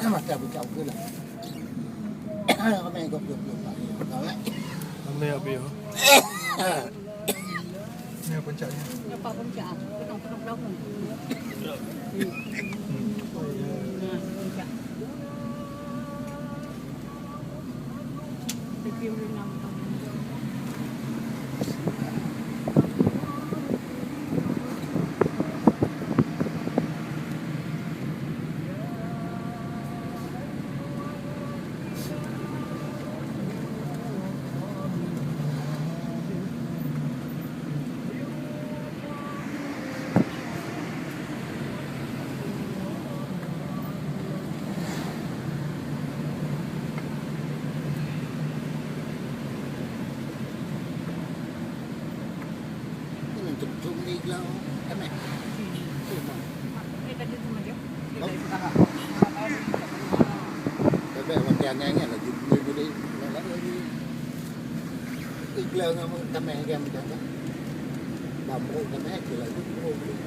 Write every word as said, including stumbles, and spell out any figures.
Mata bucah ukeue lah. Ramai gob dua puluh empat. Ramai habis, ha? Ni puncaknya. Ni apa puncak? Penuh-penuh pelabuhan. Hmm. Nah, puncak. Ini cem-cem ni glau. Emek. Cuma. Eh, tadi tu macam. Bebek macam ni, ni lagi boleh, boleh. Nak lagi. Igla ngan tameh dia macam tu. Bambu tameh dia lagi boleh.